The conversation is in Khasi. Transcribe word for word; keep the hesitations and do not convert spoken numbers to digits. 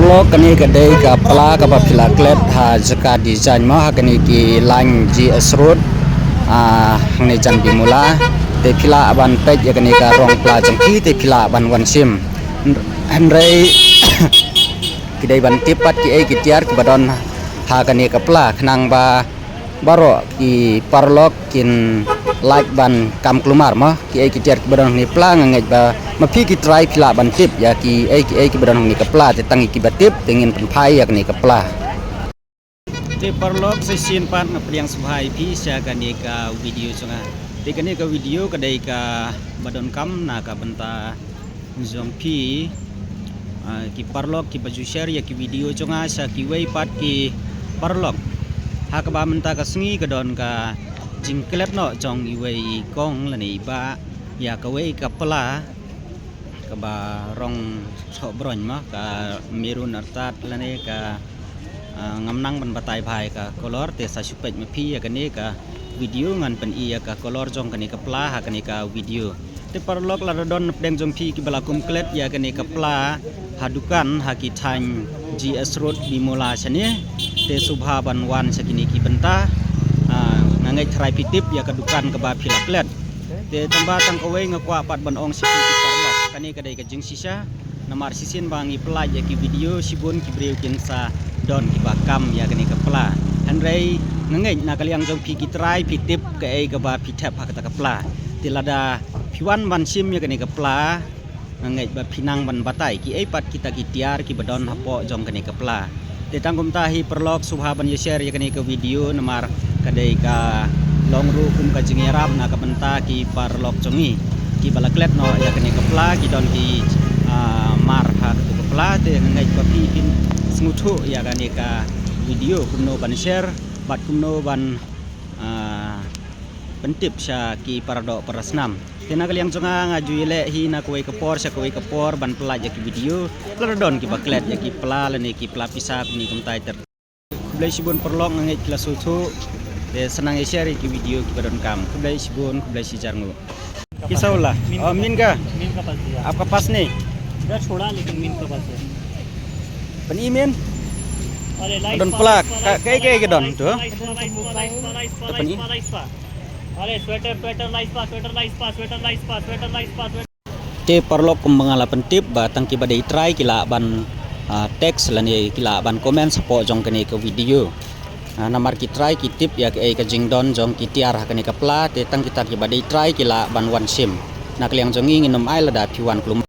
Paralok, kane ka dei ka pla kaba phi la klet ha jaka design mo, ha kane ki line G S Road, ah, hangne jan Bimula. Te phi lah ban peit ïa kane ka rong pla jong phi, te phi lah ban wan shim. Hynrei ki dei ban tip pat kiei ki tiar kiba don ha kane ka pla, khnang ba baroh ki paralok kin lah ban kam kulmar mo, kiei ki tiar kiba don hangne ka pla. Nga ngeit ba ma phi ki trai phi lah ban tip ïa kiei kiei kiba don hangne ka pla, te tang ïa kiba tip te ngin pynphai ïa kane ka pla. Te paralok, sa shisien pat nga pdiang sngewbha ïa phi sha kane ka video jong nga. Te kane ka video ka dei kaba donkam na ka bynta jong phi, ah, ki paralok kiba ju share ïa ki video jong nga sha kiwei pat ki paralok. Ha kaba mynta ka sngi ka don ka jingklet noh jong iwei i kong lane i bah ïa kawei ka pla kaba rong thoh bronze mo, ka maroon artat lane ka, ah, ngam nang ban batai bha ïa ka color, te sa shu peit ma phi ïa kane ka video, ngan pyni ïa ka color jong kane ka pla ha kane ka video. Te paralok, lada don napdeng jong phi kiba la kum klet ïa kane ka pla ha dukan ha ki thaiñ G S Road Bimula shane, te sngewbha ban wan sha kine ki bynta. Ah, nga ngeit tharai phi tip ïa ka dukan kaba phi la klet. Te tang ba tang kawei nga kwah pat ban ong sha phi ki paralok, kane ka dei ka jingshisha. Namar shisien ba ngi pynlait ïa ki video, shibun ki briew kin sa don kiba kam ïa kane ka pla. Hynrei nga ngeit na ka liang jong phi ki trai phi tip kaei kaba phi thep ha kata ka pla. Te lada phi wan ban shim ïa kane ka pla, nga ngeit ba phi nang ban batai kiei pat kita ki tiar kiba don hapoh jong kane ka pla. Te tang kumta hi paralok, sngewbha ban ïa share ïa kane ka video, namar ka dei ka long ruh kum ka jingïarap na ka bynta ki paralok jong ngi kiba la klet noh ïa kane ka pla, ki don ki, ah, mar ha katu ka pla. Te nga ngeit ba phi phin sngewthuh ïa kane ka video kumno ban share bad kumno ban, ah, pyntip sha ki paradoh parasnam. Te na ka liang jong nga, nga ju ïaleh hi na kawei ka por sha kawei ka por ban pynlait ïa ki video. Lada don kiba klet ïa ki pla lane ki pla pisa kumne kumtai ter. Khublei shibun paralok, nga ngeit ki la sngewthuh. Te sa nang ïa share ïa ki video kiba donkam. Khublei shibun, khublei shihajar nguh. Kisa wala? Oh, मीन का पास नहीं? आपका पास नहीं? इधर छोड़ा, लेकिन मीन का पास है। Pyni ïa ïa ïa. Don pla, kaei kaei ka don tu? Pyni. अरे स्वेटर, स्वेटर लाइस पा, स्वेटर लाइस पा, स्वेटर लाइस पा, स्वेटर लाइस पा, स्वेटर। Te paralok, kumba nga la pyntip ba tang kiba dei trai ki lah ban, ah, text lane ki lah ban comment hapoh jong kane ka video. Ah, namar ki trai ki tip ïa kaei ka jingdon jong ki tiar ha kane ka pla, te tang kita kiba dei trai ki lah ban wan shim. Na ka liang jong ngi ngin ym ai lada phi wan kulmar.